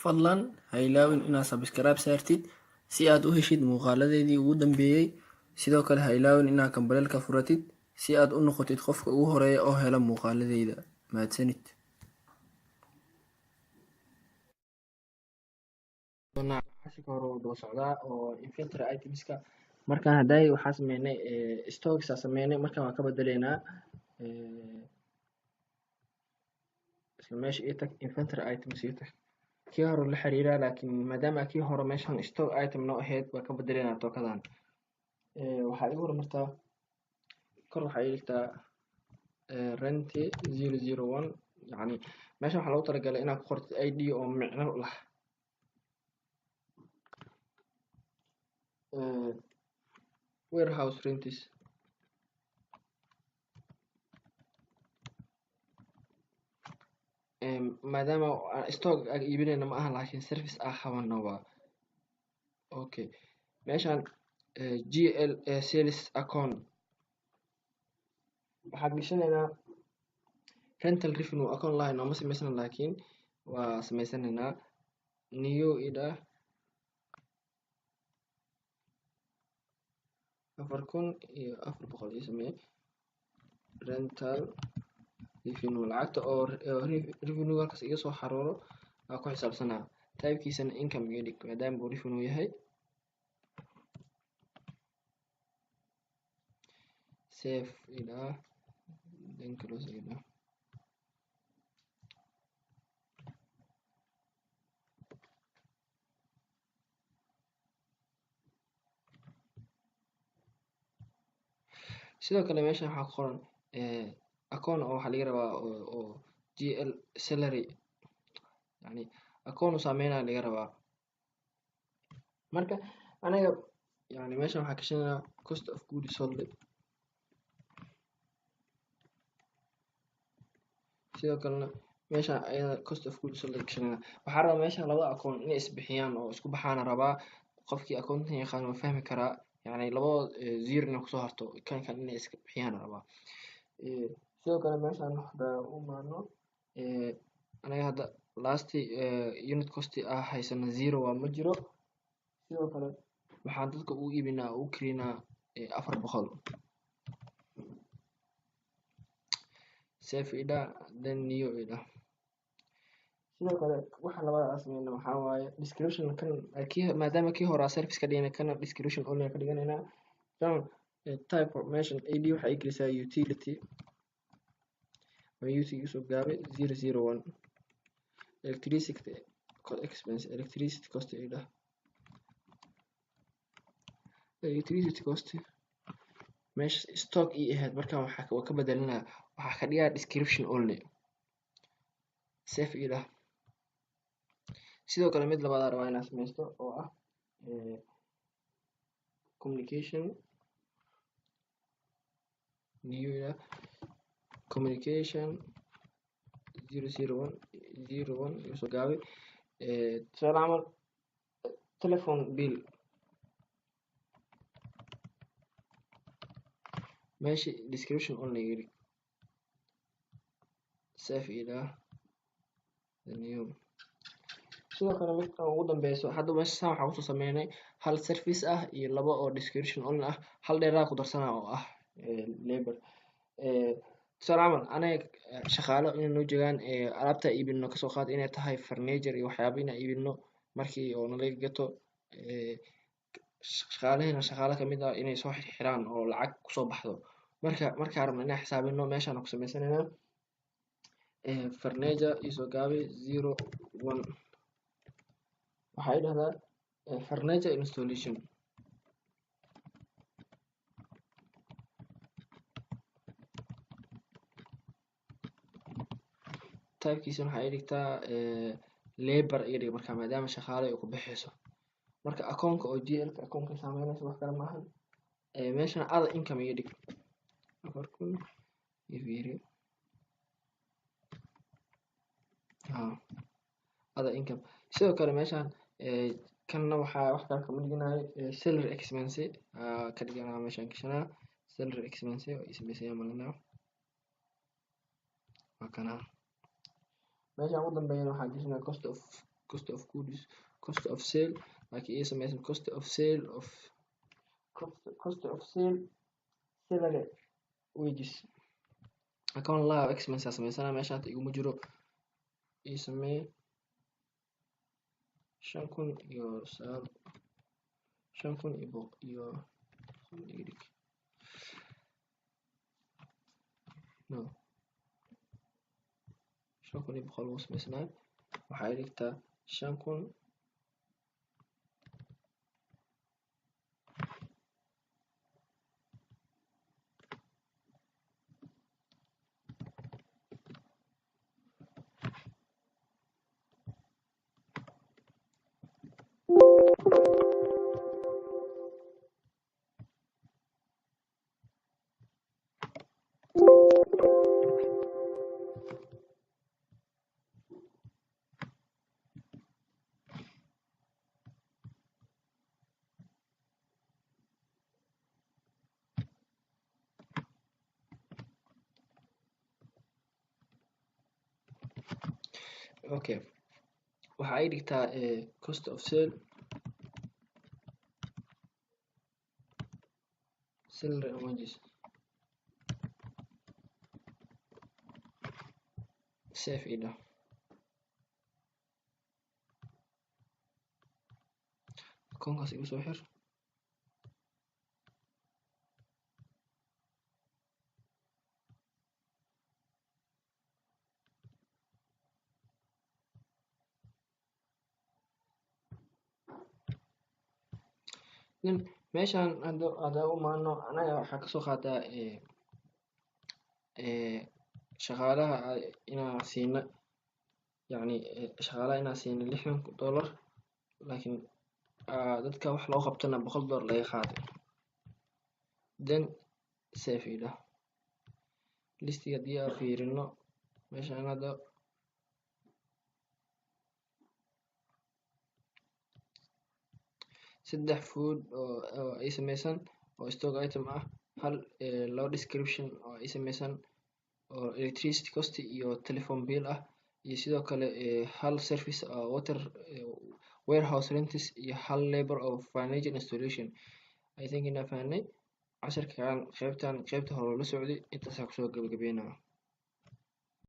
Fadlan ha ilaawin inaad subscribe saartid si aad u heshid muuqaaladeedii ugu dambeeyay. Sidoo kale ha ilaawin inaad gambaleelka furatid si aad u noqotid qofka ugu horeeya oo hela muuqaaladeyda. Mahadsanid. Cashirka hore wuu daba socdaa oo inventory itemska. Markaan hadday waxaa sameynay stocks aa sameynay, markaan waan ka bedeleynaa. Isla meesha ii tag, inventory items ii tag. Kii hore la xiriiraa, laakiin maadaama kii hore meeshan stock item noo ahayd, waa ka bedeleynaa tookadan. Waxaa igu horumartaa, kor waxaa ii dhigtaa rent 001. Yacni meeshan waxaa loogu talagalay inaad ku qortid ID oo micno lah. Warehouse rents maadaama stock aan iibinayno ma aha, laakiin service aan qabano waa okay. Meeshan GL sales account waxaan gashanaynaa rental revenue account line nooma samaysana, laakiin waa samaysanaynaa. New ida 4400 ii samee. Rental revenue, lacagta oo revenue halkaas iga soo xarooro aa ku xisaabsanaa. Typekiisana income iga dhig maadaama uu revenue yahay. Save ida, then close ida. Sidoo kale meeshan waxaa ku qoran account oo waxaa laga rabaa oo GL salary, yani account uu saameynaya laga rabaa. Marka anaga yani meeshan waxaa gashanaynaa cost of goods sold. Sidoo kalena meeshan ayada cost of goods sold gashanayna. Waxaa rabaa meeshan labada account inay isbixiyaan oo isku baxaana rabaa. Qofkii accounting yaqaan waa fahmi karaa, yani labadood zero inay kusoo harto, kan kan inay iska bixiyaan rabaa. Sidoo kale meeshan hadaa u imaano, anaga hadda last unit cost ah haysano zero waa ma jiro. Sidoo kale waxaan dadka ugu iibinaa oo u kireynaa 400. Save ida, then new ida. Sidoo kale waxa labaad aan sameyno waxaa waaye description. Kan kii maadaama kii hore aan service ka dhiganay, kana description only aan ka dhiganaynaa. Kan type meeshan ad waxaa ii gelisaa utility ama ut igu soo gaabay 001, electricity expense, electricity cost ida, electricity cost. Meesha stock ii ahayd markaan waxaa waa ka bedelinaa, waxaa ka dhigaa description only. Save ida. Sidoo kale mid labaad aan rabaa inaan sameysto oo ah communication, new ida, communication 001, 01 igu soo gaabay. Tusaale camal telephone bill, meesha description only iga dhig. Save ida, the new. Sidoo kale midkan ugu dambeyso, hadda meesha saan waxaan kusoo sameynay hal service ah iyo labo oo description only ah. Hal dheeraa ku darsanaa oo ah labor. Tusaale camal anaga shaqaalo inay noo joogaan, alaabta iibino, kasoo qaad inay tahay furniture iyo waxyaabo inaan iibino. Markii oo nalaga gato, shaqaalahena shaqaalo kamid ah inay soo xirxiraan oo lacag kusoo baxdo. Marka markaan rabno inaan xisaabino, meeshaan ku sameysanaynaa furniture isoo gaabi 01. Waxaa ii dhahdaa furniture installation. Typekiisana waxaa ii dhigtaa labor iga dhig, marka maadaama shaqaale ay ku bixeyso. Marka akoonka oo GL-ka akoonka saameynayso wax kale maahan. Meeshan other income iga dhig 4000 iyo fiiri other income. Sidoo kale meeshan kanna waxaa wax kale kama dhiganayo, salary expense ka dhiganaa. Meeshaan gashanaa salary expense waa ii sameysanya malinaa, waa kana. Meeshaan ugu dambeeyana waxaan gashanaa cost of Cost of goods, cost of sale, laakiin ii sameysan cost of sale of cost of sale, salary, wages. Account lab expense aa sameysana, meesha hada iguma jiro. Ii samee 5009, 5000 iyo iyo iga dhig, no, 5100 wuu sameysnaa. Waxaa i dhigtaa 5000. Okay, waxaa ii dhigtaa cost of sale, salary and wages. Save ii dhah. Akoonkaas igu soo xir. Then meeshaan hadda u imaano, anaga waxaa kasoo qaataa shaqaalaha inaan siina, yacni shaqaalaha inaan siina $60, laakiin dadka wax loo qabtana $100 laga qaaday. Then save ii dhah. Listiga haddii aan fiirino meeshaan hadda, saddex food oo ay sameysan oo stock item ah, hal laba description oo ay sameysan oo electricity cost iyo telephone bill ah, iyo sidoo kale hal service oo water warehouse rentals, iyo hal labor of financial installation. I think inaan fahnay casharkan. Qaybtan qaybta hore la socday intaasaa kusoo gabagabeynaa.